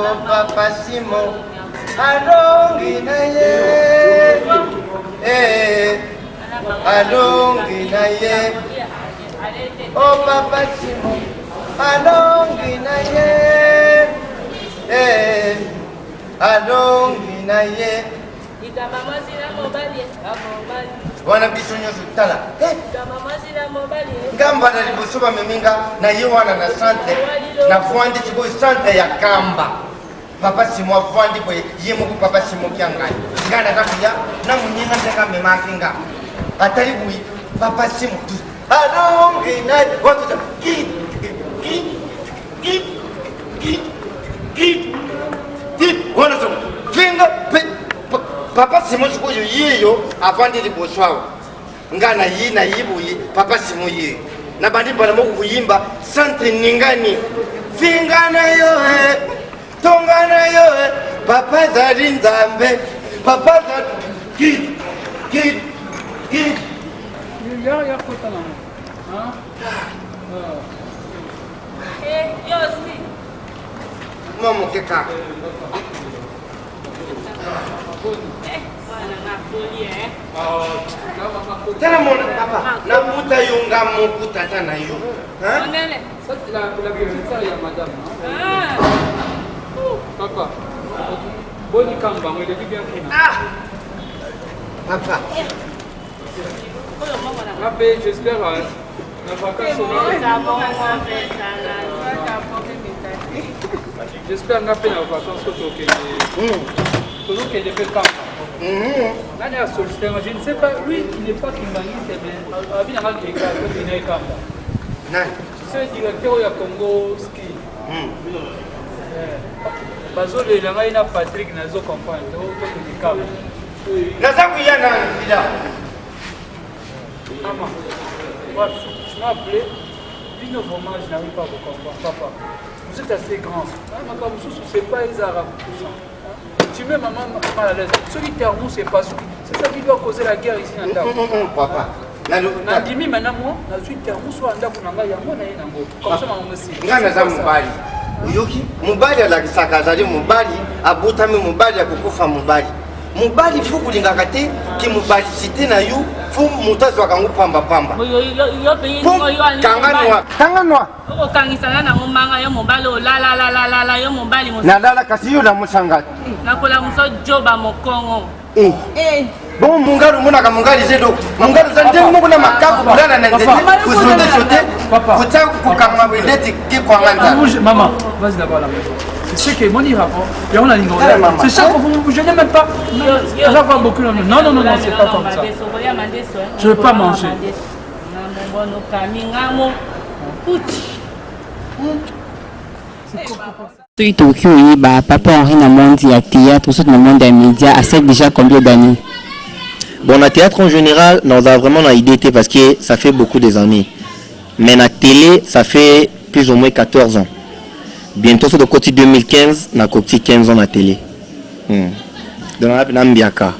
O papa Simon alongi na ye, eh, alongi na ye. O papa Simon alongi na ye, eh, alongi na ye. Wana biso nyonso tala, eh. Nga mbala liboso bamemi nga na ye wana na centre, navwandi sikoyo centre ya Kamba. Papa Simo avwandi boye ye moko. Papa Simo Kiangani, ngai naza koya na moninga ndenge amemaki nga, atali boye papa Simo alongi na watuta ki ki ki ki ki ki wana so finga papa Simo. Sikoyo yeyo avandi liboso awa, nga na yi na yi boye. Papa Simo yeyo nabandi mbala moko koyimba centre ningani finga na yo, eh, tonga na yo, eh, papa azali Nzambe, papa azali ki ki ki. Ya ya kota nango. Hein? Eh, yo aussi. Mwa moke kaka. Eh, mwana nakoli, eh. Tala mona papa, nakuta yo nga moko tata na yo. Hein? Mondele. Ça, c'est la petite sœur ya madame, hein? Ah. Papa. Boni Kamba, il est bien kuna. Ah papa. Oyo moko na Nga mpe j'espère na vacances Oza bongo mpesana. J'espère nga mpe na vacances ko tokende, tozokende mpe Kamba. Nani a sollicité nga, je ne sais pas, lui il n'est pas kimbanguiste, mais abi nanga keka tokende Kamba. Nani? C'est le directeur oyo ya Congo Ski. Bazolela ngai na Patrick, nazo comprendre, tokende Kamba. Naza koya na nzela. Maman, bref, tu m'as appelé. Bino vraiment, je n'arrive pas à vous comprendre. Papa, vous êtes assez grand. Hein, makambo mosusu, c'est pas ezara poussant. Tu mets maman mal à l'aise. Celui thermos, c'est pas c'est ça qui doit causer la guerre ici na ndako. Papa. Nandimi maintenant, moi nazwi thermos oyo ndako na ngai, yango na ye nango comme ça, maman aussi. Ngai naza mobali, oyoki? Mobali alakisaka azali mobali, abotami mobali, akokufa mobali. Mobali faut kolingaka te ke mobalisité na yo, faut moto azwaka yango pambapamba. Yo mpe. Kanga nwa, kanga nwa. Okokangisana nango manga, yo mobali olalalalala, yo mobali. Nalala, kasi yo namusanga. Nakolamusa joba mokongo. Bongo mongalo, omonaka mongalo eza eloko, mongalo eza ndenge moko na makaku, kolala na nzete, kosote sote, kotia kokanga boye neti kikwanga nzala. Maman, vas-y d'abord à la maison. C'est ce que mon rapport. Et on a une. C'est chaque fois, vous, je n'ai même pas. Chaque fois, beaucoup. Non, non, non, non, c'est pas comme ça. Je veux pas manger. Okami ngamo puti. Soki tokoki koyeba, papa Henri, na monde ya théâtre, surtout na monde ya média, asali déjà combien d'années? Bon, na théâtre en général, on a vraiment une idée parce que ça fait beaucoup des années. Mais la télé, ça fait plus ou moins 14 ans. Bientôt, c'est de côté 2015, na côté 15 ans la télé. Donc, on a mbiaka.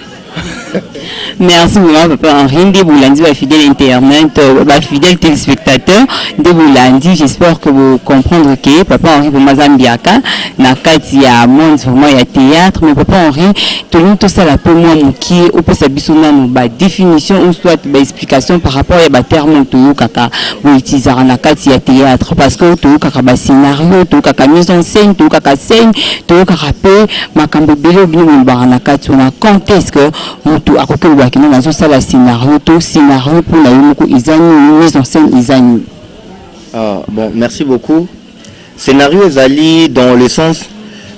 Merci vraiment, papa Henri. Nde bolandi, bafidèle internet, bafidèle téléspectateur, nde bolandi, j'espère que vous comprendre que papa Henri vraiment aza mbiaka na kati ya monde vraiment ya théâtre. Mais papa Henri, tolingi tosala mpe mwa mokie, opesa biso nanu badéfinition ou soit baexplication par rapport ya baterme oyo toyokaka boutilisaka na kati ya théâtre, parce que toyokaka bascénario, toyokaka mise en scène, toyokaka scène, toyokaka mpe makambo ebele oyo bino bolobaka na kati wana. Quand est ce que moto akoki kolobaki no nazosala scénario, to scénario mpona yo moko eza nini, mise en scène eza nini? Ah, bon, merci beaucoup. Scénario ezali, dans le sens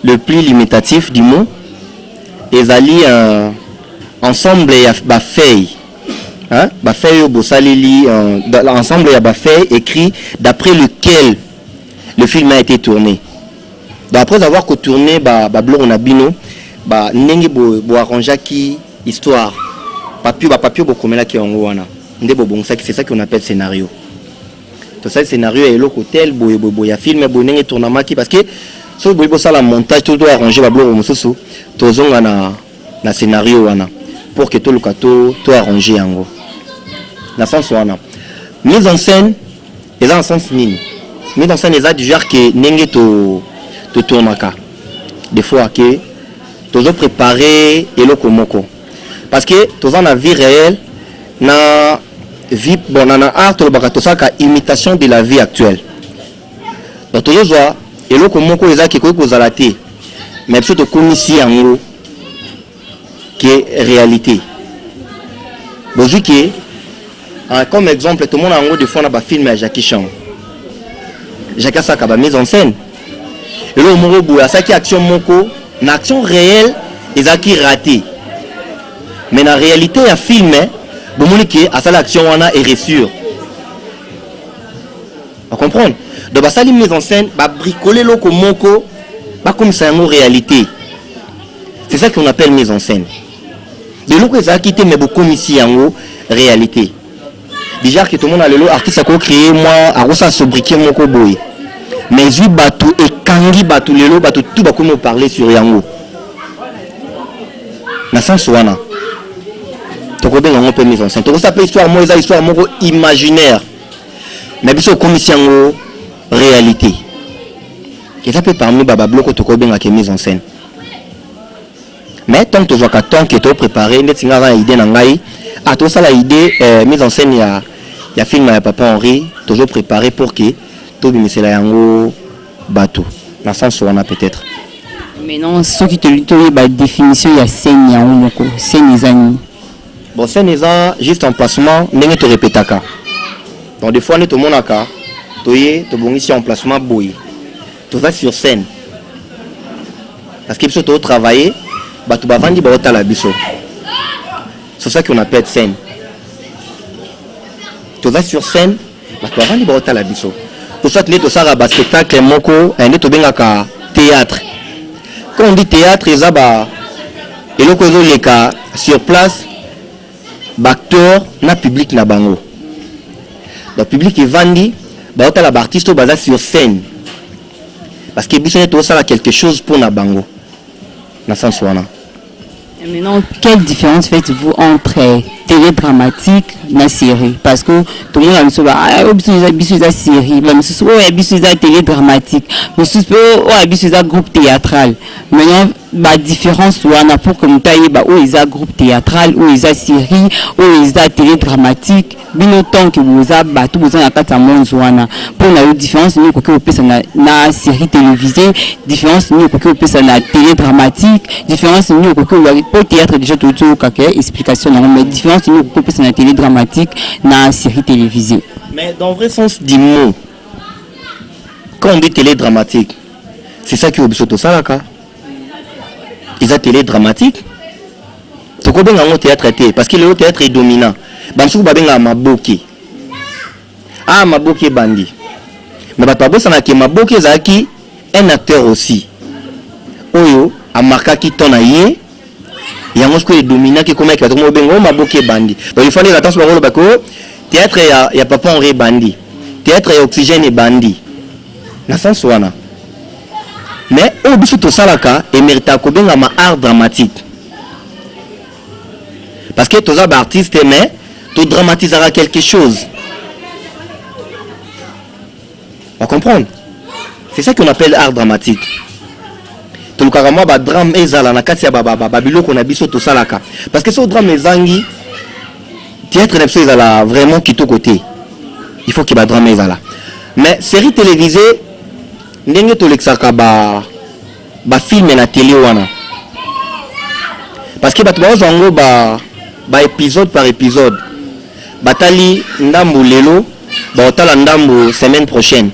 le plus limitatif du mot, ezali un ensemble ya bafeuille, hein? Bafeuille oyo bosaleli, dans l'ensemble ya bafeuille écrit d'après lequel le film a été tourné. Donc après avoir kotourné babiloko na bino, ba ndenge boarrangeaki histoire, papier, bapapier bokomelaki yango wana nde bobongisaki, c'est ça qu'on appelle scénario. Tosali scénario ya eloko tel, boye boye boye, ya film boye, ndenge tournamaki, parce que soki boyi bosala montage to arrange babiloko mosusu, tozonga na scénario wana pour que toluka to arrange yango na sens wana. Mise en scène eza na sens nini? Mise en scène eza du genre ke ndenge to totournaka. Des fois que tozo préparer eloko moko. Parce que toza na vie réelle na vie, bon, na art tolobaka tosalaka imitation de la vie actuelle. Donc tozozwa eloko moko ezalaki ekoki kozala te, mais biso tokomisi yango ke réalité. Bozwi ke comme exemple, tomona yango des fois na bafilm ya Jackie Chan. Jackie asalaka bamise en scène, eloko moko boye asalaki action moko, na action réelle ezalaki raté, mais na réalité ya film bomoni ke asali action wana eréussir. Bacomprendre? Donc basali mise en scène, babricole eloko moko, bakomisa yango réalité. C'est ça qu'on appelle mise en scène. Eloko ezalaki te, mais bokomisi yango réalité. Déjà ke tomona lelo artiste akocréer mwa, akosala sobriquet moko boye, mais ezwi bato, ekangi bato, lelo bato tout bakomi oparler sur yango. Na sens wana tokobenga yango mpe mise en scène. Tokosala mpe histoire moko, eza histoire moko imaginaire, mais biso okomisi yango réalité. Eza mpe parmi babiloko tokobengaka mise en scène. Mais tant tozwaka temps ke topréparé, ndeti nga aza na idée na ngai, ah, tosala idée mise en scène ya film ya Papa Henri, tozopréparé pour ke tobimisela yango bato. Na sens wana peut-être. Maintenant, soki tolingi toyeba définition ya scène yango moko, scène eza nini? Bon, scène eza juste emplacement ndenge torépétaka. Donc des fois nde tomonaka toye, tobongisi emplacement boye, toza sur scène, parce que biso totravailler, bato bavandi baotala biso. C'est ça qu'on appelle scène. Toza sur scène, bato bavandi baotala biso. Soit nde tosalaka baspectacle moko nde tobengaka théâtre. Quand on dit théâtre, eza ba eloko ezoleka sur place, baacteur na public na bango. Donc public evandi, baotala baartiste oyo baza sur scène, parce que biso nde tozosala quelque chose mpona bango. Na sens wana. Et maintenant, quelle différence faites-vous entre télé dramatique na série? Parce que tout le monde a dit ah, biso eza série, ba misusu oyo biso eza télé dramatique, misusu pe oyo biso eza groupe théâtral. Maintenant, ba différence wana pour que moto ayeba oyo eza groupe théâtral, oyo eza série, oyo eza télé dramatique. Bino tant que boza bato boza na kati ya monde wana, mpona yo différence nini okoki kopesa na série télévisée? Différence nini okoki kopesa na télé dramatique? Différence nini okoki, po théâtre déjà toyokaka explication nango, mais différence nini okoki kopesa na télé dramatique na série télévisée? Mais dans le vrai sens du mot, quand on dit télé dramatique, c'est ça qui biso tosalaka, eza télé dramatique. Tokobenga yango théâtre te, parce que lelo théâtre est dominant. Bamosusu babengaka maboke, ah, maboke ebandi, mais bato babosanaka maboke ezalaki un acteur aussi oyo amarkaki temps na ye. Yango sikoyo edominaki, ekomaki bato komobenga oyo maboke ebandi. Donc il faut ndeka ntanso bango olobaki o théâtre ya Papa Henri ebandi, théâtre ya Oxygène ebandi. Na sens wana. Mais oyo biso tosalaka eméritaka kobengama art dramatique, parce que toza baartiste, mais todramatisaka quelque chose. On comprendre? C'est ça qu'on appelle art dramatique. Tolukaka mwa badrame ezala na kati ya babiloko na biso tosalaka, parce que so drame ezangi, théâtre na biso ezala vraiment kitoko te. Il faut ke badrame ezala. Mais série télévisée, ndenge tolekisaka ba bafilm na télé wana, parce que bato bazozwa yango ba ba épisode par épisode, batali ndambu lelo, baotala ndambu semaine prochaine.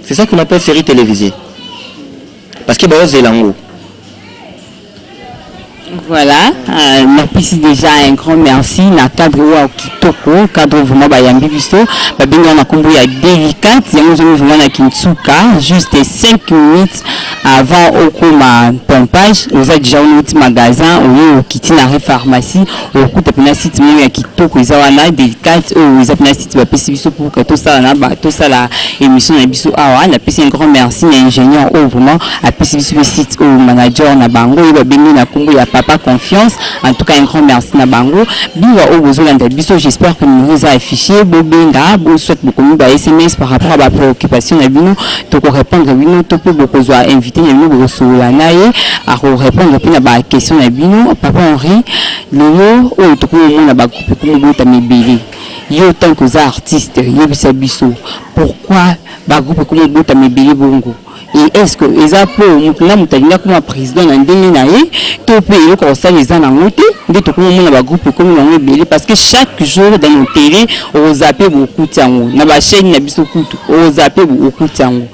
C'est ça qu'on appelle série télévisée, parce que baozela yango. Voilà, napesi déjà un grand merci na cadre oyo kitoko, cadre vraiment bayambi biso, babengi wana nkombo ya Délicate. Yango ozongi vraiment na Kinsuka, juste 5 minutes avant okoma pompage. Oza déjà outi magasin, oyo okiti na pharmacie, okuta mpena site moko ya kitoko eza wana, Délicate. Oyo eza mpena site bapesi biso pour que tosala na tosala émission na biso awa. Napesi un grand merci na ingénieur oyo vraiment apesi biso mpe site oyo, manager na bango oyo babengi na nkombo ya Papa. Papa Confiance. En tout cas, un grand merci na bango. Biwa oyo bozolanda biso, j'espère que numéro eza affiché. Bobenga, bo soit bokomi ba SMS par rapport à ba préoccupation na bino, toko répondre bino to pe bokozwa invité na bino bokosolola na ye, ako répondre pe na ba question na bino. Papa Henri, lelo oyo tokomi komona ba groupe ekomi kobotama ebele. Yo tant que oza artiste, yebisa biso pourquoi ba groupe ekomi kobotama ebele bongo? Et est-ce que eza po mutu na mutu alingi akoma president na ndenge na ye to pe eloko ya kosala eza nango te nde tokomi omona ba groupe ekomi nango ebele parce que chaque jour dans nos tele okozape bokuti yango na ba chaîne na biso kutu okozape okuti yango.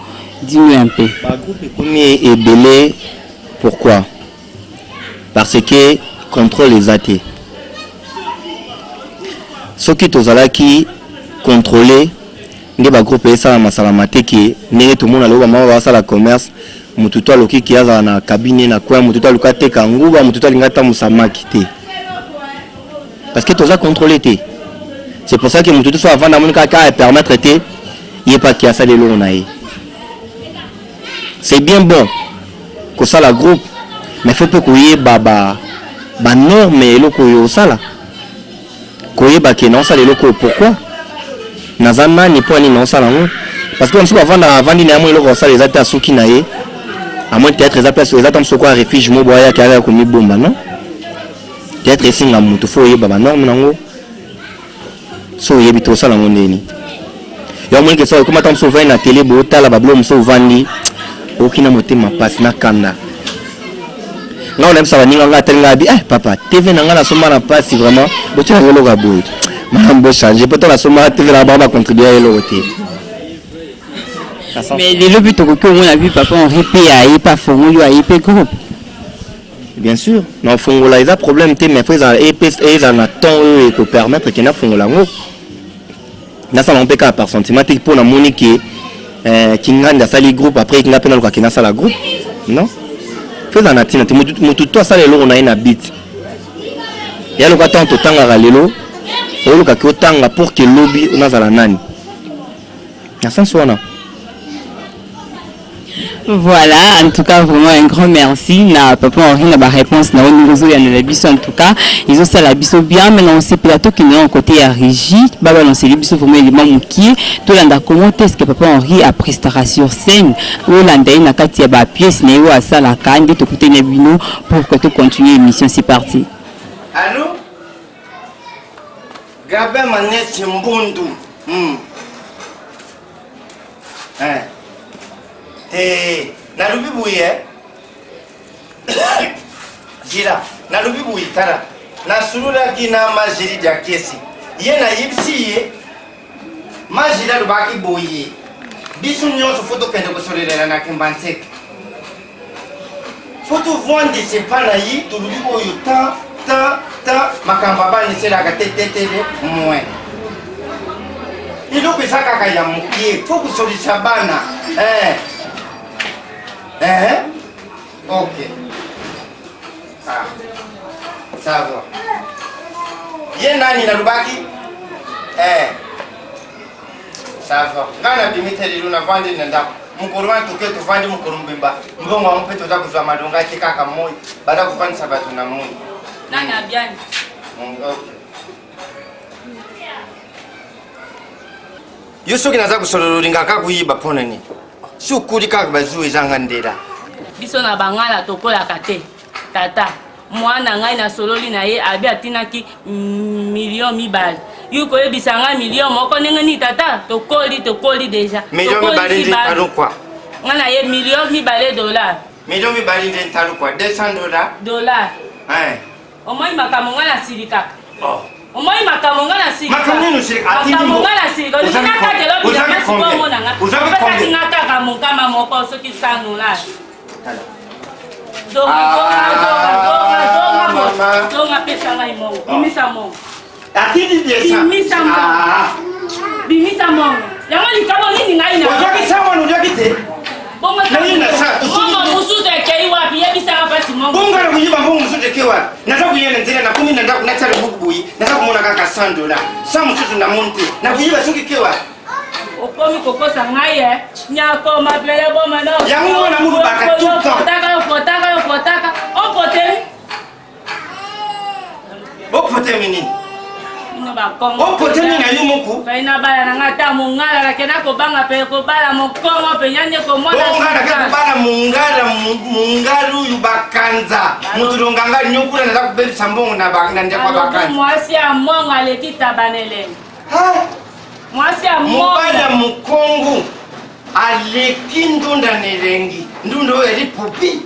Dis-nous un peu. Ba groupe ekomi ebele pourquoi? Parce que controle eza te. Soki tozalaki controle nde ba groupe esalama salama te ke ndenge tomona lelo ba mama basala commerce mutu to aloki ke azala na cabine na coin mutu to aluka ateka nguba mutu to alinga atambusa maki te parce que toza controle te. C'est pour ça que mutu to so avanda amoni kaka a permettre te ye pa ke asala eloko na ye. C'est bien bon kosala groupe mais faut pe koyeba ba ba norme ya eloko oyo osala, koyeba ke naosala eloko oyo pourquoi, naza nani mpo nini naosala yango, parce que ba mosusu bavandaka avandi na ye amoni eloko akosala eza te asuki na ye amoni théâtre eza place eza ta mosusu lokola refuge moko boye ayaki ayaka komibomba non, théâtre esenga moto faut oyeba ba norme nango. So oyebi te osala yango ndeni yo omoni ke soki ekoma ntango mosusu ovandi na tele boye otala babilo mosusu ovandi oyoki na motema mpasi na kanda. Ngai nayebisa baninga ngai atali ngai abi eh papa TV na ngai nasomba na mpasi vraiment botyela yango eloko ya boye malamu bochange mpo to nasomba TV na bango bacontribue eloko te. Mais lelo mpe tokoki omona mpe papa Henri mpe aye mpe afongoli oyo aye mpe groupe. Bien sûr, na fongola eza problème te mais faut ezala ezala na temps oyo eko permettre ke na fongola yango. Nasala yango mpe kaka par sentiment te mpo namoni ke eh, Kingandi asali groupe après nga mpe naluka ke nasala groupe. Non. Faut ezala na ntina te motu to asala eloko na ye na bit. Ya loka ntango totangaka lelo oluka ke otanga pour ke lobi nazala nani. Na sens wana. Voilà, en tout cas, vraiment un grand merci na papa Henri na ba réponse na oyo ozoyanela biso en tout cas ezosala biso bien. Maintenant aussi plateau qui est côté ya régie ba balancer biso vraiment élément mokie tolanda comment est-ce que papa Henri aprestera sur scène olanda ye na kati ya ba pièce na ye oyo asalaka nde tokutani na bino pour que to continuer émission. C'est parti. Allô? Gabin Manesi Mbundu. Eh. Te, nalobi boye eh. Zila, nalobi boye tala. Nasululaki na Majeli Diakesi. Ye nayebisi ye Majeli alobaki boye. Biso nyonso fo tokende kosolelela na Kimbanseke. Fo tovandisa epa na ye tolobi oyo ta ta ta makambo abaniselaka te te te moins. Eloko eza kaka ya mokie fo kosolisa bana eh. Eh? Ok. Ah. Ça va. Ye nani nalobaki? Eh. Ça va. Ngai nabimi te lelo navandi na ndako. Mokolo wana toke tovandi mokolo mobimba. Mbongo yango mpe toza kozwa malonga te kaka moi. Baza kovandisa bato na moi. Nani abiani? Ok. Yo soki naza kosolola olingaka kaka koyiba mpo na nini? Si okoli kaka bazuwa ezanga ndela. Biso na bangala tokolaka te tata. Mwana ngai nasololi na ye abi atinaki million mibale. Yo koyebisa ngai million moko ndenge nini tata? Tokoli, tokoli deja. Million mibale nde ntalo kwa? Ngai na ye million mibale dollar. Million mibale nde ntalo kwa? 200 dollars? Dollar. Eh. Omoni makambo ngai nasilikaka. Oh. Omoni makambo ngai nasilikaka. Makambo nini osilika? Atindi Makambo ngo. ngai nasilika. Olingi Ozangi nakatela combien? bilamba Ozangi sikoyo combien? omona nga. Ozangi Opesaki combien? nga kaka mokama moko soki 100 dollars. Tala. Zonga, zonga, zonga, zonga, zonga, Ah, moto. mama. Zonga, pesa ngai mongo. Bimisa mongo. Atindi 200. Bimisa mongo. Ah. Bimisa mongo. Yango likambo nini ngai na Ozwaki 100 wana ozwaki te? Bongo Na nini na sa? Mbongo mosusu ekei wapi? Yebisaka mpasi mongo. Bongo na koyiba mbongo mosusu ekei wapi? Naza koya na nzela nakomi na ndako natia loboko boye naza komona kaka 100 dollars 100 mosusu namoni te nakoyiba soki ekei wapi? Okomi kokosa ngai e nyako mabele boma na Yango mwana mulubaka tout le temps. Potaka yo potaka yo potaka opoteli. Opotemi nini? Bino bakongo. Opotemi na yo moko. Fai na bala na nga ata mongala nakenda kobanga mpe kobala mokongo mpenza nde komona. Mongala ke kobala mongala mongala oyo bakanza moto longanga nyokula naza kobebisa mbongo na ndeko ya bakanza. Mwasi ya mongo aleki taba na elengi. Mwasi ya mongo. Mobali ya mokongo aleki ndunda na elengi ndunda oyo eli popi.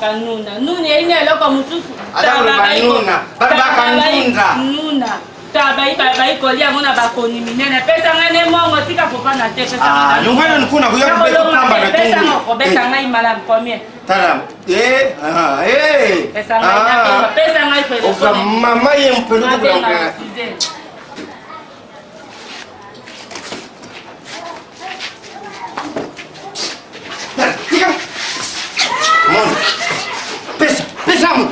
Kanuna nuna eyini eloko mosusu. Ata koloba nuna, balobaka ndunda. Nuna taba bayi kolia yango na bakoni minene. Pesa ngai ne mongo tika kopana te. Pesa Ah, longwana nkuna kuya kubeta pamba na pesa tungu. ngo kobeta ngai malamu combien? Tala. Eh, ah, eh. Pesa ngai nabenga, pesa ngai Ofa telefone. mama ye mpelo Nabenga kubula. Suzanne. Tika. Mona. Pesa, pesa mu.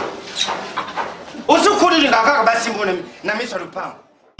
Ozokolinga kaka basimbo na miso ya lupango.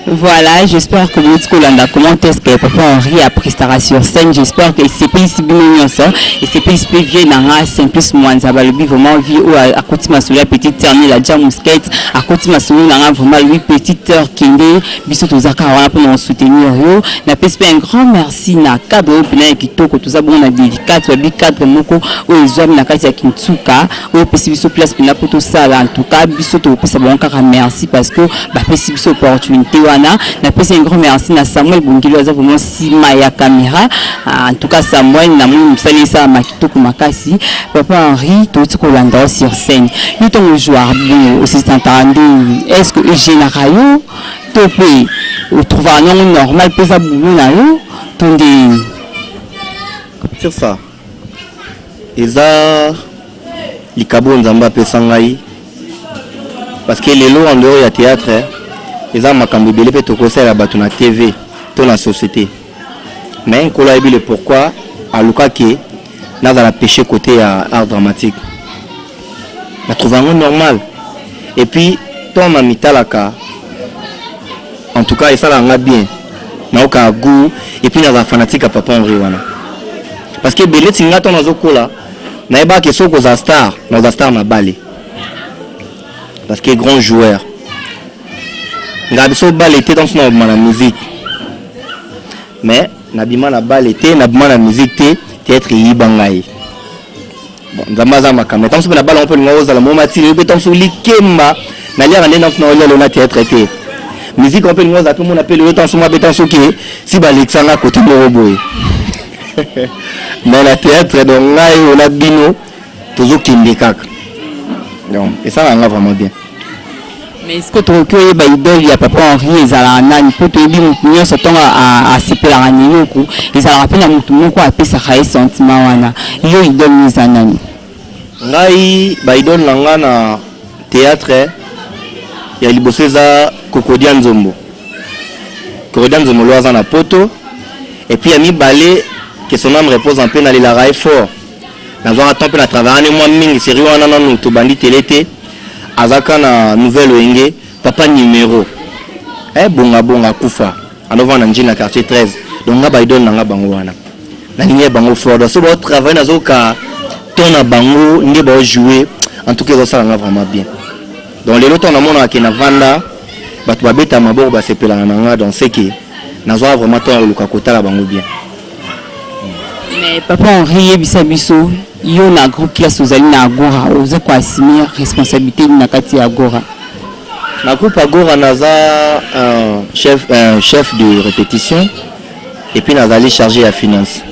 Voilà, j'espère que vous Kolanda, comment est-ce que Papa Henri a prestera sur scène. J'espère que c'est pas ici nyonso et c'est pas ici vieux nanga Simplice Mwanza balobi vraiment vie ou à côté masolo ya petite sœur la Dia Mousquet à côté masolo nanga vraiment lui petite sœur Kende biso tozaka wana pour nous soutenir yo. Na pesi un grand merci na cadre oyo pena ya kitoko toza bongo na délicate babi cadre moko oyo ezwami na kati ya Kintsuka oyo epesi biso place pena po tosala. En tout cas biso tokopesa bango kaka merci parce que bapesi biso opportunité wana. Napesi un grand merci na Samuel Bongilo aza vraiment nsima ya caméra. En tout cas Samuel namoni mosala esalama kitoko makasi. Papa Henri touti kolanda yo sur scène, yo ntango ozwaka bongo osesantaka ndeni? Est ce que egénaka yo to mpe otrouvaka nango normal mpe eza boulot na yo to ndeni? Sur ça eza likabo Nzambe apesa ngai parce que lelo en dehors ya théâtre eza makambo ebele mpe tokosalela bato na TV to na société, mais Nkolo ayebi le pourquoi alukaki nazala péché côté ya art dramatique. Na trouve yango normal et puis ntango na mitalaka, en tout cas esalaka nga bien, naokaka goût et puis nazala fanatique ya Papa Henri wana parce que ebele ti nga ntango nazokola nayebaka ke soki kozala star, nakozala star na bale parce que grand joueur nga biso bale te ntango so nabima na musique, mais nabima na bale te, nabima na musique te, théâtre eyiba ngai. Bon, Nzambe aza makambo. Ntango so mpe na bala ngo mpe olinga ozala mo matili mpe ntango so likemba naliaka nde ntango so naolia lelo na théâtre te, musique ngo mpe olinga ozala mpe mona mpe lelo ntango so mwa mpe ntango soki si balekisanga kote moko boye, mais na théâtre donc ngai oyo na bino tozokende kaka, donc esalaka nga vraiment bien. Mais est-ce que tokoki oyeba idole ya Papa Henri ezalaka nani? Mpo toyebi motu nyonso ntongo asepelaka na eloko ezalaka mpe na motu moko apesaka ye sentiment wana. Yo idole no eza nani? Ngai baidole na nga na théâtre ya liboso eza Kokodia Nzombo. Kokodia Nzombo lo aza na poto. Et puis ya mibale, que son âme repose en paix, nalelaka ye fort, nazwaka temps mpe na travailla ne mwa mingi série wana nanu tobandi tele te, azaka na Nouvelle Oyenge, Papa Numero eh, bonga bonga akufa, anovanda na Njili na quartier 13. Donc nga baidole na nga bango wana, nalingi ye bango fort. Donc so baotravaille nazoka ton na bango nde baojoue, en tout cas ezosala nga vraiment bien. Donc lelo ntango namonaka ke navanda bato babeta maboko basepelaka na nga, donc c'est que nazwaka vraiment temps ya koluka kotala bango bien. Mais Papa Henri, yebisa biso, yo na groupe classe ozali na Agora, oza koassumer responsabilité nini na kati ya Agora? Na groupe Agora naza un chef de répétition et puis nazali chargé ya finance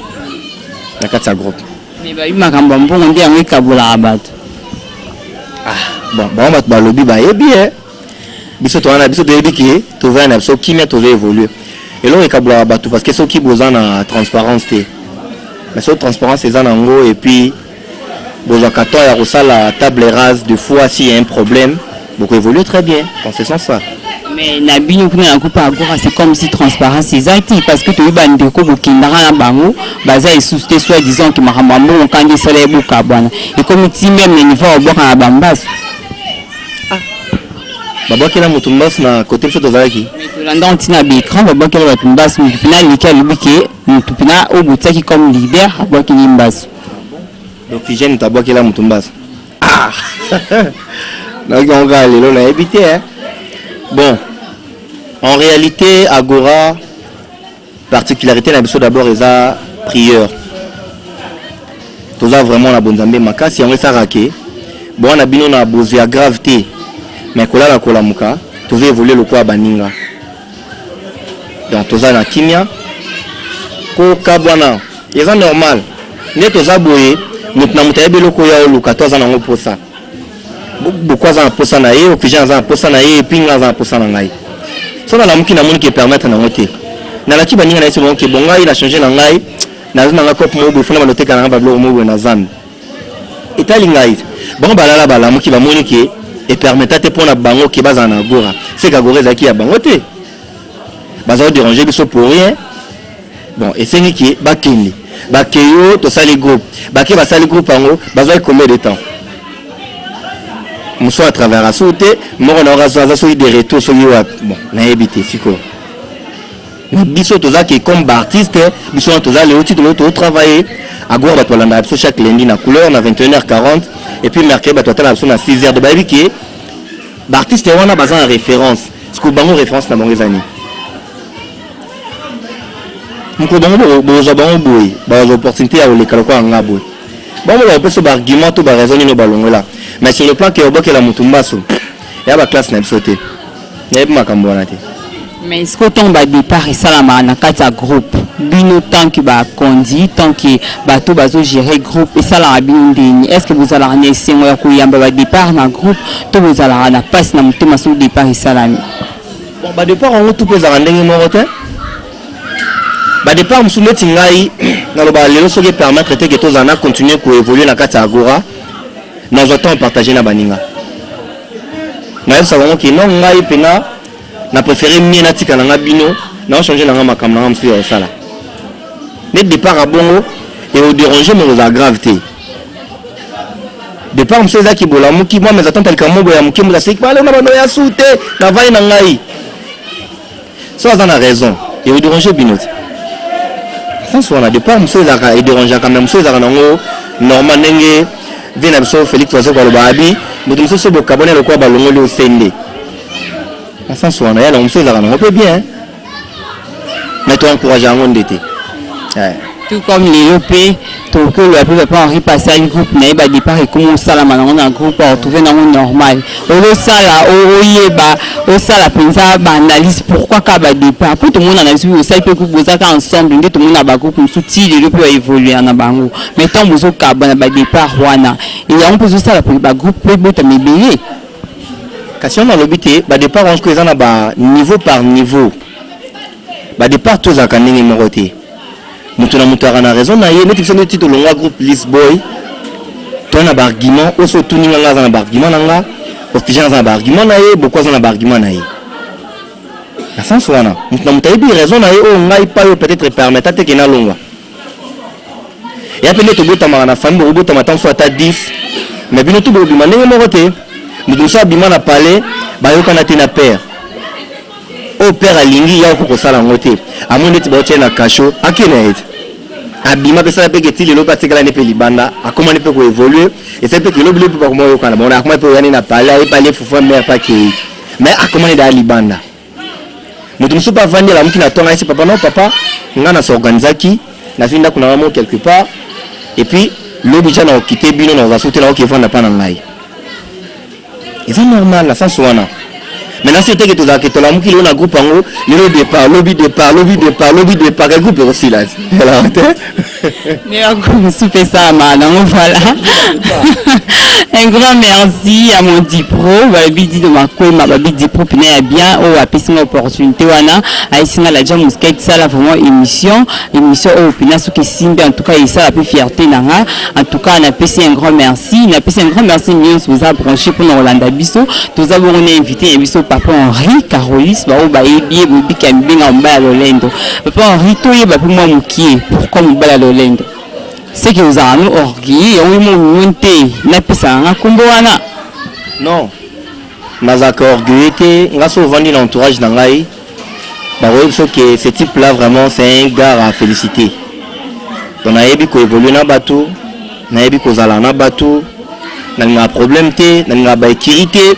na kati ya groupe. Mais bayebi makambo ya mbongo nde yango ekabolaka bato. Bon, bango bato balobi bayebi e biso toza na biso toyebi ke tovanda na biso kimia, tozo évolue. Eloko ekabolaka bato parce que soki boza na transparence te, mais soki transparence eza nango et puis bozwaka temps ya kosala table rase de fois, s'il y a un problème boko évolue très bien dans ce sens là. Mais na bino kuna na groupe Agora, c'est comme si transparence eza te parce que toyebi bandeko bokendaka na bango baza lisusu te, soit disant ke makambo ya mbongo kandi esala eboka bwana ekomi ti même na niveau ya kobwaka na bambaso. Babwakela moto mbasu na kote biso tozalaki? Tolanda ntina baécran, babwakela bato mbasu. Motu mpena aleki alobi ke motu mpena oyo botiaki comme leader abwakeli mbasu. L'oxygène moto abwakela moto mbasu? Ah, nayoki yango kaka lelo, nayebi te. Bon, en réalité, Agora, particularité na biso d'abord eza prieur. Toza vraiment na bonzambe makasi, yango esalaka ke boa na bino na bozwi ya grave te, mais kolala kolamuka tozo évoluer lokola baninga. Donc toza na kimia, kokabwana eza normal. Nde toza boye, moto na moto ayebi eloko oyo aoluka to aza nango mposa. Boko aza na mposa na ye, oxygène aza na mposa na ye, et puis nga aza na mposa na ngai. So nalamuki, namoni ke permettre nango te, nalaki baninga na ye so bango ke bon, ngai na change na ngai, naza na ngai cope moko boye, fona bandoteka na ngai babiloko moko boye na zambe etali ngai. Bango balala, balamuki, bamoni ke epermettre te mpona bango ke bazala na Agora. Seke Agora ezalaki ya bango te, baza kodéranger biso pour rien. Bon, esengi ke bakende, bakeyo, tosali groupe, bake, basali groupe yango, bazwaki combien de temps? Mosu atravers asu te, moko na aza soki de retour, soki wapi, bon, nayebi te. Sikoyo mais biso toza ke comme baartiste, biso wana toza lelo ti tolo totravaille Agora. Bato balandaka biso chaque lundi na couleur na 21h40 et puis mercredi bato batalaka biso na 6h. Donc bayebi ke baartiste wana baza na référence. Sikoyo bango, référence na bango eza nini? Mokolo bango bozwa bango boye, bazwa opportunité ya koleka lokola nga boye, bango bakopesa baargument to baraison nini balongola. Mais sur le plan ke obokela motu mbaso ya baclasse na biso te, nayebi makambo wana te. Mais est-ce que ntango badépart esalamaka na kati ya groupe, bino tant que bakondi, tant que bato bazogérer groupe, esalaka bino ndeni? Est ce que bozalaka na esengo ya koyamba badépart na groupe to bozalaka na mpasi na motema soki départ esalami? Bon, badépart yango tu mpe ezalaka ndenge moko te. Badépart mosusu, neti ngai nalobaka lelo, soki epermettre te ke tozala na continue koévolue na kati ya Agora, nazwa temps partage na baninga, nayebisa bango ke non, ngai mpena na préféré mie natika na nga bino, naochange na nga makambo na nga mosusu ya kosala. Nde départ ya bongo eodérange, mais ozala grave te. Départ mosusu ezaki bolamuki mwa mais attente likambo boye ya moke, moto aseki balona bando ya su te, navai na ngai so aza na raison, eodérange bino te. Sens wana, départ mosusu ezalaka edérangeaka, mais mosusu ezalaka nango normal. Ndenge vie na biso Félix Wazekwa aloba, abi moto mosusu bokaboni lokola balongoli osende na sens wana ya nango, mosusu ezalaka nango mpe bien, mais toencourage yango nde te. Tout comme lelo mpe tokoloba mpe papa Henri pasali groupe na ye, badépart ekómi osalama nango na groupe, aretrouve nango normal. Ozosala, oyeba osala mpenza baanalyse pourquoi kaka badépart, mpo tomona na biso osali mpe groupe, bozaka ensemble. Nde tomona bagroupe mosusu ti lelo mpe baévolue na bango, mais ntango bozokaba na badépart wana, yango mpe ozosala mpe bagroupe mpe botama ebele. Kasi wana alobi te, badépart wana sikoyo eza na baniveau par niveau. Badépart to ezalaka ndenge moko te, moto na moto aka na raison na ye. Neti biso neti tolongwa groupe Lisboy, toza na baargument oyo so otuni nga, nga aza na baargument na nga, Oxygène aza na baargument na ye, Boko aza na baargument na ye. Na sens wana, moto na moto ayebi raison na ye. Oyo ngai pa oyo peut-être permettre te ke nalongwa ya mpe nde tobotamaka na famille, bokobotama ntango so ata 10, mais bino tu bobima ndenge moko te. Moto mosusu abima na palais, bayokana te na père oyo père alingi ya oko kosala yango te, amoni neti baotia na kasho, ake na ye te, abima mpe sala mpe ke ti lelo mpe atikala nde mpe libanda, akomani mpe koévolue, esali mpe kelo bilo mpe bakoma oyokana bango, akoma mpe oyani na palais, aye pale fufu mare mpe akei, mais akomani daa libanda. Moto mosusu mpe avandi, alamuki na ntongo, ayesi papa: "Non papa, nga na s'organisaki, nazwi ndako na nga moko quelque part, et puis lobi ja na okite bino, na kozala te, nakoki evanda mpa na ngai." Eza normal na sens wana. Maintenant, si teke tozalaka tolamuki lelo na groupe yango, lelo départ, lobi départ, lobi départ, lobi départ, e groupe ekosila elaka te. Ndenge mosusu mpe esalama nango. Voilà, un grand merci à mon dipro, balobi Dido Makwema, babi dipro mpena ya bien, oyo apesi nga opportunité wana, ayesi nga Ladja Musket, sala vraiment émission oyo mpena soki esimbi, en tout cas esala mpe fierté na nga. En tout cas napesi un grand merci, napesi un grand merci nyonso boza branché mpona kolanda biso. Toza bongo na invité ya biso, papa Henri Carolis, baoyo bayebi ye bobika mibenga mobali ya lolendo. Papa Henri, toyeba mpe mwa mokie, pourquoi mobali ya lolendo? Seke ozala no orgueil, yango mo mignon te, napesaka nga nkombo wana. Non, nazalaka orgueilleux te. Nga so ovandi na entourage na ngai, bakoyebi so ke ce type là vraiment, c'est un gars à féliciter. Donc nayebi koévolue na bato, nayebi kozala na bato, nalingaka problème te, nalingaka baekiri te.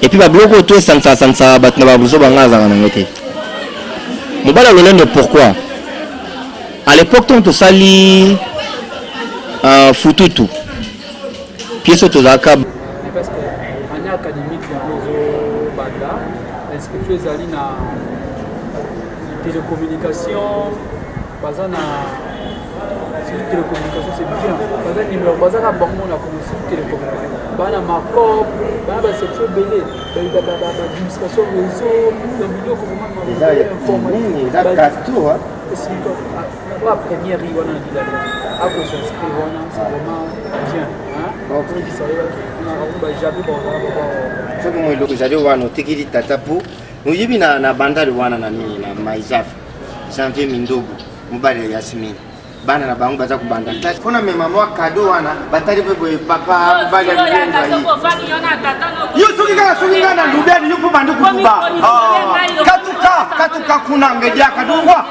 Et puis babiloko oyo to esangisaka sangisaka bato na babuzoba, nga azalaka nango te. Mobali ya lolendo, pourquoi? À l'époque, ntango tosali fututu, pièce oyo tozalaka Parce que année académique yango ezobanda, inscription ezali na télécommunication. Baza na télécommunication, c'est bien. Baza numéro, baza na bango na commission télécommunication, baa na macop, baa na basection ebele, baadministration réseau, na biloko. Eza casto. Wa première ri wana na bilala akos'inscrire wana, c'est vraiment bien. Bajabe. Soki mo eloko ezali wana, otekeli tata po oyebi na bandali wana na nini na Maisaf, Janvier Mindobo, mobali ya Yasmine, bana na bango baza kobanda classe, mpona mema mwa kado wana. Batali mpe boye, papa mobali ya yo, soki kaka soki ngai na lubeni yo mpo bandi kutuba katuka katuka kuna ngediaka dungwa.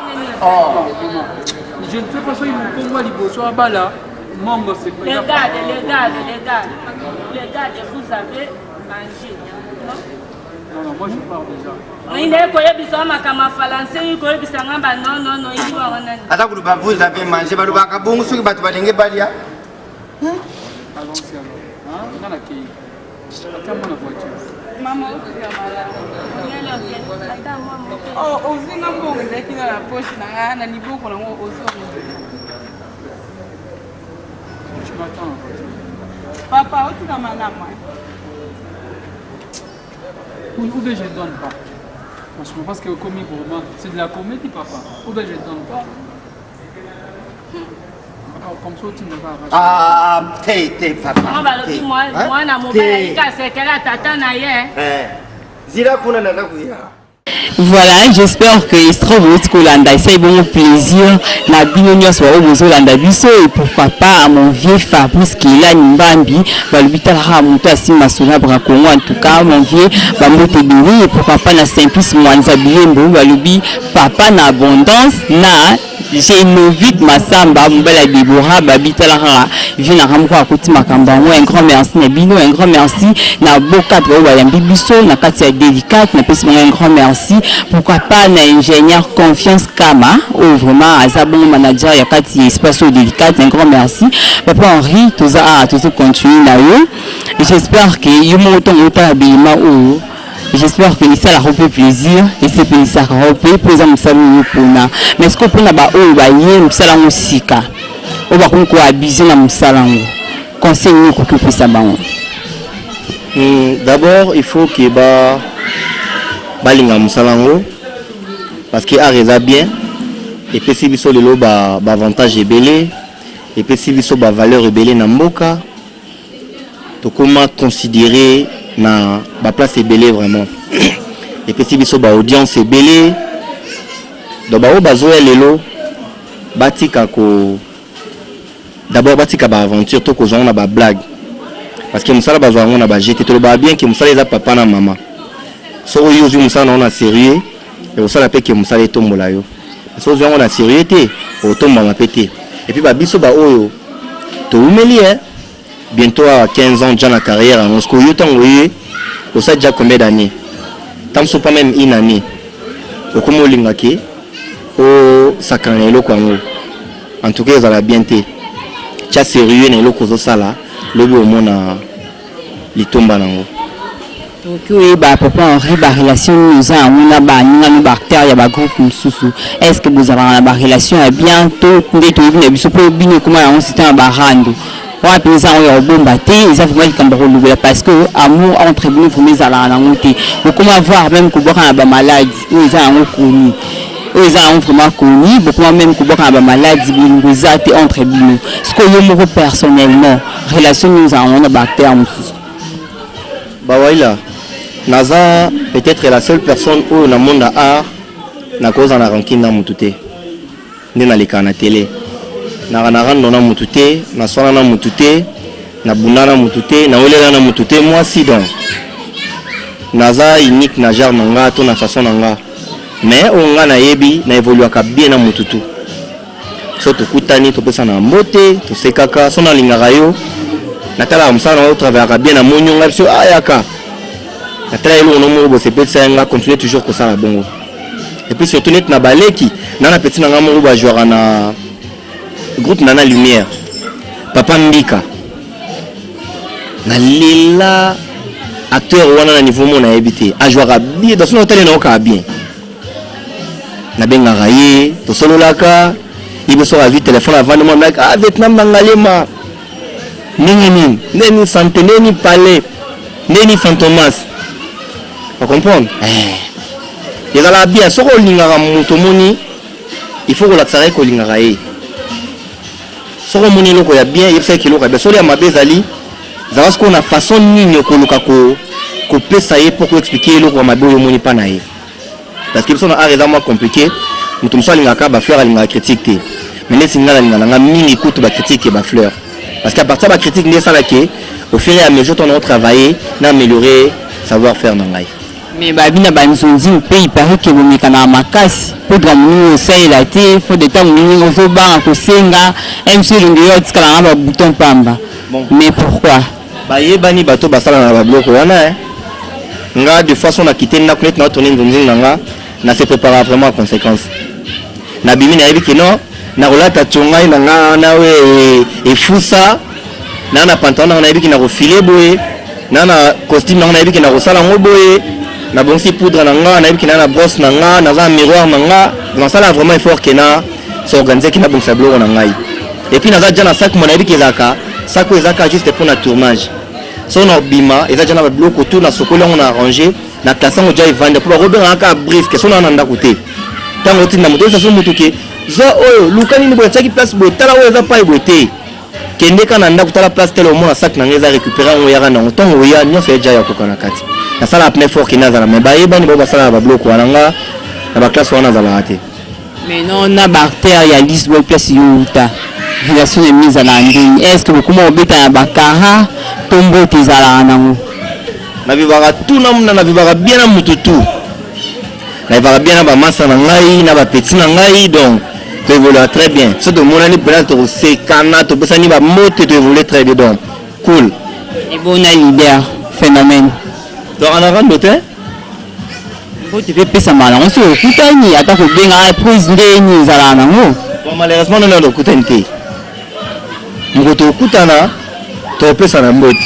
Je ne sais pas soki mokongo ya liboso abala mongo. Les gars, les gars, les gars, les gars, vous avez mangé, non? Non, non, moi je pars déjà. Nde koyebisa makambo ya français, koyebisa nga ba non, non, non, ili wango nani? Aza koloba "vous avez mangé". Balobaka bongo soki bato balingi balia. Allons-y alors. Hein? Nga nakei. Ata mwana voiture. Mama, oh, ozwi nga mbongo ezalaki na na poche na nga na liboko nango ozwi. Tu m'attends en voiture. Papa, otika malamu. Ou bien je ne donne pas. Franchement, parce que comme vraiment, c'est de la comédie, papa. Ou bien je ne donne pas. Comme ça, tu ne vas pas. Ah, te te, papa. Ngo balobi mwana mobali alika asekela tata na ye. Zila kuna, naza kuya. Voilà, j'espère que Estro bouti kolanda esali bongo plaisir na bino nyonso baoyo bozolanda biso. Et pourquoi pas à mon vieux Fabrice Kelani Mbambi, balobi talaka moto asimba Sonabra Congo. En tout cas, mon vieux, bambote ebele. Et pourquoi pas na Simplice Mwanza Bilembo, balobi papa na abondance, na Genovite Masamba, mobali ya Debora, babi talaka vieux na moko akoti makambo yango. Un grand merci na bino, un grand merci na bocadre oyo bayambi biso na kati ya Délicate, napesi bango un grand merci. Pourquoi pas na ingénieur Confiance Kama oyo vraiment aza bongo manager ya kati ya espace oyo Délicate. Un grand merci. Papa Henri, toza awa, tozocontinue na yo. J'espère que yo moko ntongo otala bilima oyo, j'espère que esalaka mpe plaisir, esepelisaka yo mpe, mpo eza mosala oyo mpona. Mais ce mpona baoyo baye mosala yango sika, oyo bakomi koabuser na mosala yango, conseil nini okoki opesa bango? D'abord, il faut que ba balinga mosala yango, parce que art eza bien, epesi biso lelo baavantage ba ebele, epesi biso bavaleur ebele na mboka. Tokóma considéré na baplace ebele, vraiment epesi biso baaudience ebele. Donc baoyo bazoya lelo, batika ko d'abord batika baaventure to kozwa yango na bablague, parce que mosala bazwa yango na baje te. Tolobaka bien ke mosala eza papa na mama. Soki oyo ozwi mosala na yango na sérieux, ekosala mpe ke mosala etombola yo. Soki ozwi yango na sérieux te, otombama mpe te. Et puis babiso baoyo toumeli e bientôt à 15 ans déjà na carrière yango, soki oyo ntango oye osali déjà combien d'années, ntango mosusu pas même une année, okomi olinga ke osakana na eloko yango, en tout cas ezala bien te. Tia sérieux na eloko ozosala, lobi omona litomba nango. Tokoki oyeba, papa Henri, barelation nini oza yango na baninga no baacteur ya bagroupe mosusu? Est ce que bozalaka na barelation ya bien to nde toyebi na biso mpo bino ekóma yango site na barando wana mpenza? Yango ya kobomba te, eza vraiment likambo ya kolobela, parce que amour entre bino vraiment ezalaka nango te. Bokoma voir même kobwaka na bamaladi oyo eza yango koni, oyo eza yango vraiment koni. Bokoma même kobwaka na bamaladi, bolingo eza te entre bino. Sikoyo yo moko personnellement, relation nini ozala yango na baacteur mosusu? Bawaila, naza peut-être la seule personne oyo na monde ya art nakozala na rancune na mutu te. Nde nalekaka na télé, naka na rando na mutu te, naswana na mutu te, nabunda na mutu te, nawelela na mutu te. Mwasi donc naza unique na genre na nga to na façon na nga. Mais oyo nga nayebi, na évoluaka bien na mutu tu. So tokutani, topesana mbote, tosekaka. So nalingaka yo, natalaka mosala na yo, travaillaka bien, namoni yo, ngai biso ayaka. Natala eloko no moko bosepelisa ya nga, continue toujours kosala bongo. Et puis surtout neti na baleki na na petit na nga moko bajouaka na groupe Nana Lumière, Papa Mbika. Nalela acteur wana na niveau moko nayebi te, ajouaka bien, donc soki otali na okaka bien. Nabengaka ye, tosololaka, ye mpe soki azwi telefone avandi mwa ndaki, ah Vietnam na Ngalema. Ndenge nini? Ndenge nini sante, ndenge nini palais, ndenge nini Fantomas. O comprendre? Eh. Ezalaka bien soki olingaka moto omoni il faut kolakisaka ye kolingaka ye. Soki omoni eloko ya bien yebisa ye eloko ya bien. Soki ya mabe ezali zala sikoyo na façon nini okoluka ko kopesa ye mpo koexplike eloko ya mabe oyo omoni mpa na ye. Parce que biso na art eza mwa compliqué, moto mosusu alingaka ba fleur alingaka critique te. Mais neti nga nalinga na nga mingi kutu ba critique ke ba fleur. Parce qu'à partir ya ba critique nde esala ke au fur et à mesure ntango travailler na améliorer savoir faire na ngai. Mais babi na banzonzi mpe il paraît que bomekanaka makasi poudre ya moninga osalela te faute de ntango moninga ozobanga kosenga mc elongi yo otikala na ba bouton pamba. Bon. Mais pourquoi? Bayebani bato basala na babiloko wana eh. Nga de façon na quitter ndako neti na tourner nzonzing na nga na se prépara vraiment en conséquence. Nabimi nayebi ke non nakolata tshongai na nga wana we efusa na na pantalon na nga nayebi ke nakofile boye na na costume na nga nayebi ke nakosala yango boye nabongisi poudre na nga nayebi ke na na brosse na nga naza na miroir na nga nasala vraiment effort ke na s'organiser ke nabongisa biloko na ngai. Et puis naza déjà na sac mo nayebi ke ezalaka sac oyo ezalaka juste pour na tournage. So na obima eza déjà na ba biloko tout na sokoli yango na arranger na classe yango déjà evanda po bakobengaka kaka brief so na na ndako te. Ntango otinda moto oyebisa so moto ke zwa oyo luka nini boye atiaki place boye tala oyo eza pai boye te. Kende ka na ndako tala place tele omona sac na ngai eza récupérer yango oyaka nango ntango oya nyonso eja ya koka na kati. Nasala plein fort ke nazala mais bayebani bao basalaka ba biloko wana nga na ba classe wana nazalaka te. Mais non na ba artère ya Lisboy place yo wuta relation na bino ezalaka ndenge est ce que bokoma kobeta na bakara to mbote ezalaka nango? Na vivaka tout na na vivaka bien na mutu tout. Na vivaka bien na ba masa na ngai na ba petit na ngai donc to évoluera très bien. Soki tomonani mpena tokosekana topesani ba mbote to évolue très bien donc cool. Ebona leader phénomène. Donc en avant te. Mbote mpe epesamaka nango soki okutani ata kobenga ah, prise nde nini ezalaka nango. Bon, malheureusement nano tokutani te. Moko tokutana topesana mbote.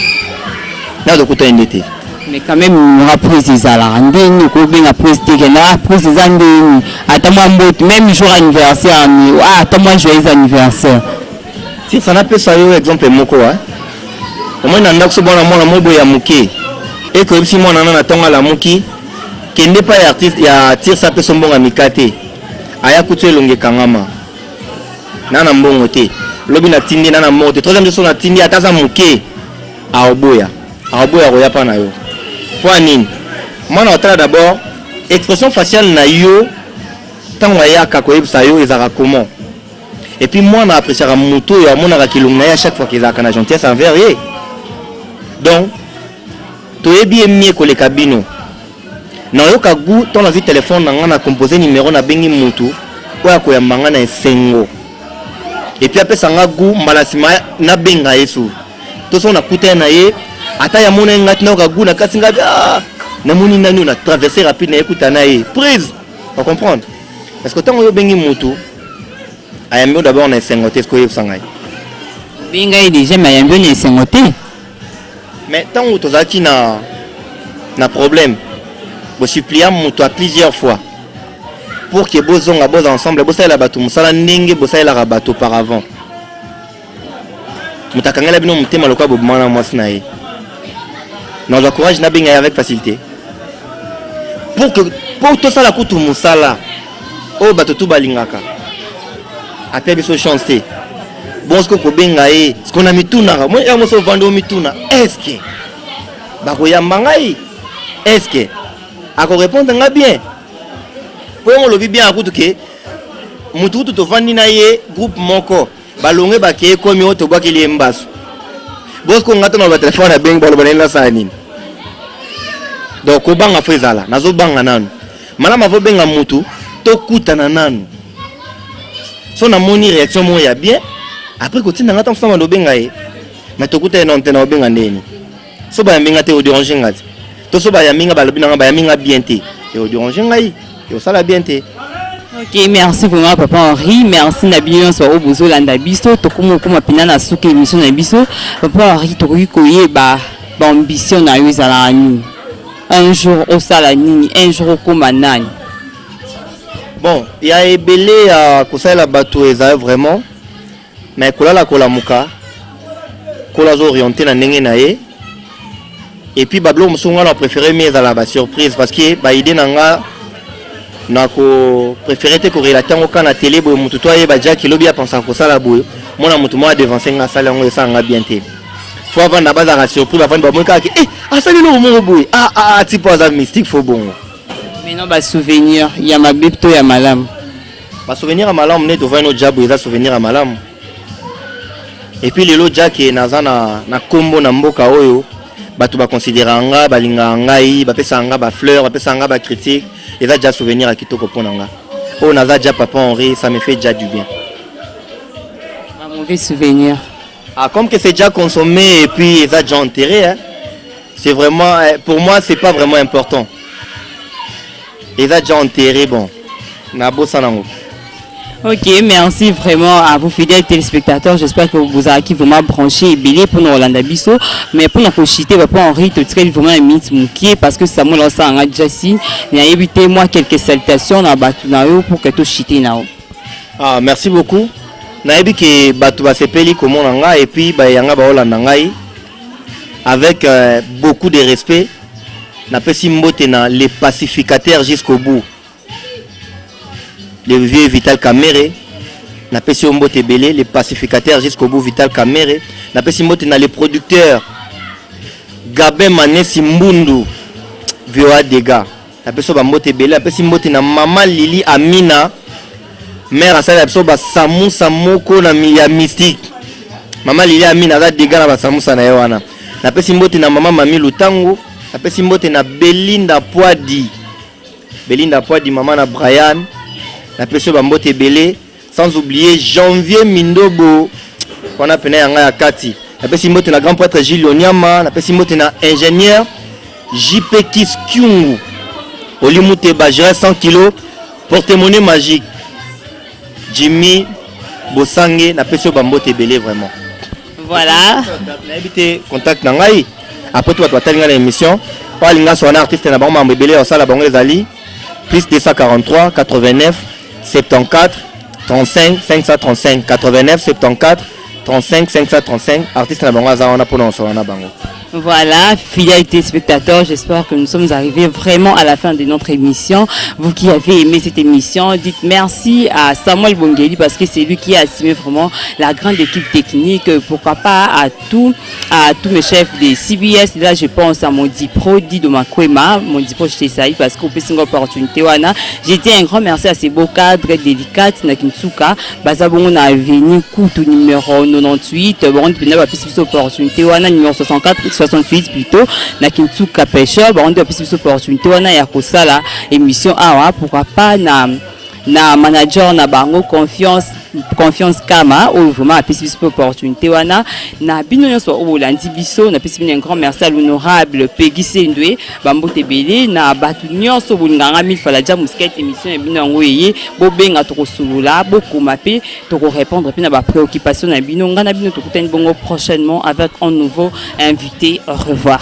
Na tokutani nde te. Mais quand même aura prise ezalaka nde nini okobenga prise te kende ah prise eza nde nini ata mwa mbote même jour anniversaire ni ah ata mwa joyeux anniversaire. Tirsa napesa yo exemple moko hein. Omoni na ndako so bwana mwana moko boye ya moke eke oyebisi mwana wana na ntongo alamuki kende epai ya artiste ya Tirsa apesa mbongo ya mikate aya kutu elongi ekangama na na mbongo te lobi natindi na na mbongo te troisième jour so natindi ata aza moke aoboya aoboya koya mpa na yo mpo ya nini mwana otala d'abord expression faciale na yo ntango ayaka koyebisa yo ezalaka comment. Et puis mwana appréciaka moto oyo amonaka kilongi na ye à chaque fois qu'ezalaka na gentillesse envers ye. Donc toyebi ye mieux koleka bino. Nayoka goût ntango nazwi telefone na ngai na compose numero nabengi mutu oyo akoyamba ngai na esengo. Et puis apesa nga goût mbala nsima nabenga ye su. To soki nakutani na ye ata ya mona ye ngai te nayoka goût na kati ngai ah, namoni nani oyo na traverse rapide na ye kuta na ye prise. O comprendre? Parce que ntango yo obengi mutu ayambi yo d'abord na esengo te, soki oyebisa ngai obenga ye déjà mais ayambi yo na esengo te. Mais ntango tozalaki na na problème bosupplia moto à plusieurs fois pour que bozonga boza ensemble bosalela bato mosala ndenge bosalelaka bato auparavant. Moto akangela bino motema lokola bobima na mwasi na ye, nazwa courage nabenga ye avec facilité pour que pour tosala kutu mosala oyo bato tu balingaka apia biso chance te. Bon siko kobenga ye siko na mitunaka moi yango moso ovandi omituna est-ce bakoyamba ngai, est-ce akorépondre nga bien po yango olobi bien akutu ke mutu kutu tovandi na ye groupe moko balonge bakeye komi oyo tobwakeli ye mbasu bosiko nga to na batelefone abengi baloba naye nasala nini. Donc kobanga fo ezala nazobanga nanu malamu avobenga mutu tokutana nanu so namoni réaction moko ya bien après kotinda nga ntango sama obenga ye mais tokuta ye nanu te na obenga ndeni so bayambi nga te oderange nga te. To so bayambi nga balobi na nga bayambi nga bien te, eko déranger ngai, ekosala bien te. Ok, merci vraiment, papa Henri. Merci na bino nyonso oyo bozolanda biso. Tokómi okóma mpena na suka émission na biso. Papa Henri, tokoki koyeba baambition na yo ezalaka nini? Un jour osala nini? Un jour okóma nani? Bon, ya ebele ya kosalela bato ezali vraiment, mais kolala kolamuka, kola azo orienté na ndenge na ye. Et puis babiloko mosusu nga na préféré mi ezala basurprise, parce que baidée na nga na ko préféré te korelater yango kaka na télé boye. Motu to ayeba Jack elobi apensaka kosala boye, mona motu moko adevance nga asali yango, esala nga bien te. Faut avanda, bazalaka surpris, bavandi, bamoni kaka ke eh, asali eloko moko boye. Ah, ah, ah, tipo aza mystique, faut bongo. Maintenant, basouvenir ya mabe to ya malamu? Basouvenir ya malamu nde tovandi no jabu, eza souvenir ya malamu. Et puis lelo Jack naza na nkombo na mboka oyo, bato baconsidéraka nga, balingaka ngai, bapesaka nga bafleur, bapesaka nga bacritique. Eza déjà souvenir ya kitoko mpo na nga oyo naza déjà papa Henri, ça me fait déjà du bien. Ba mauvais souvenir? Ah, comme que c'est déjà consommé et puis eza déjà enterré, hein, c'est vraiment pour moi c'est pas vraiment important, eza déjà enterré. Bon, nabosana yango. Ok, merci vraiment à vous, fidèles téléspectateurs. J'espère que vous avez vraiment branché et belé pour nous kolanda biso. Mais pour nous chuter, papa Henri, tout très vraiment un minute mokie parce que Samuel Osa a déjà si. Il a évité moi quelques salutations na batu na yo pour que tout chuter na. Ah, merci beaucoup. Nayebi ke bato basepeli komona ngai et puis bayanga baolanda ngai avec beaucoup de respect. Napesi mbote na les pacificateurs jusqu'au bout, le vieux Vital Kamere, napesi yo mbote ebele, les pacificateurs jusqu'au bout, Vital Kamere. Napesi mbote na les producteurs Gabin Manesi Mbundu, VOA Dega, napesi yo bambote ebele. Napesi mbote na mama Lili Amina, mare asalela biso basamusa moko na ya mystique. Mama Lili Amina aza dega na basamusa na ye wana. Napesi mbote na mama Mami Lutangu. Napesi mbote na Belinda Poadi, Belinda Poadi, mama na Brian, napesi yo bambote ebele. Sans oublier Janvier Mindobo wana pene ya ngai ya kati. Napesi mbote na grand prêtre Gilles Onyama. Napesi mbote na ingénieur JP Kiskyungu Olimuteba, géré 100 kilo, porte-monnaie magique Jimmy Bosange, napesi yo bambote ebele vraiment. Voilà. Nayebi te contact na ngai. Après to bato batali ngai na émission oyo, alinga so wana artiste na bango, mambo ebele osala bango, ezali plus 243 89 74 35 535, 89 74 35 535. Artiste na bango aza wana mpona kosala na bango. Voilà, fidèles téléspectateurs, j'espère que nous sommes arrivés vraiment à la fin de notre émission. Vous qui avez aimé cette émission, dites merci à Samuel Bongeli parce que c'est lui qui a assumé vraiment la grande équipe technique. Pourquoi pas à tous mes chefs de CBS. Là, je pense à mon Dipro, Dido Makwema, mon Dipro, je te salue parce qu'on peut une opportunité. Wana. J'ai dit un grand merci à ces beaux cadres délicats, na Kinsuka, baza bongo na avenue Kutu numéro 98, bon, on a plus opportunité, wana numéro 64, 68 plutôt, na Kinsuka pêcheur, bon, on a plus opportunité, wana ya kosala émission awa, pourquoi pas na manager na bango Confiance Kama oyo vraiment apesi biso mpe opportunité wana. Na bino nyonso oyo bolandi biso, napesi bino un grand merci. À l'honorable Pegi Sendwe, bambote ebele. Na bato nyonso bolinganga mille faladia musket, émission ya bino yango eye, bobenga, tokosolola, bokoma mpe tokorépondre mpe na bapréoccupation na bino. Ngai na bino tokutani bongo prochainement avec un nouveau invité. Au revoir.